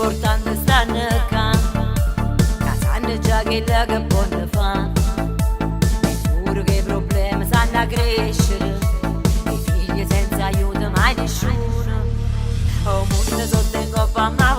L'importante stanno ccà, ca sanno già chello che ponno fa. E pure che 'e problemi s'hanna crescere, 'e figli senza aiuto mai nessuno. 'O munno sotto e 'ncoppa a 'na.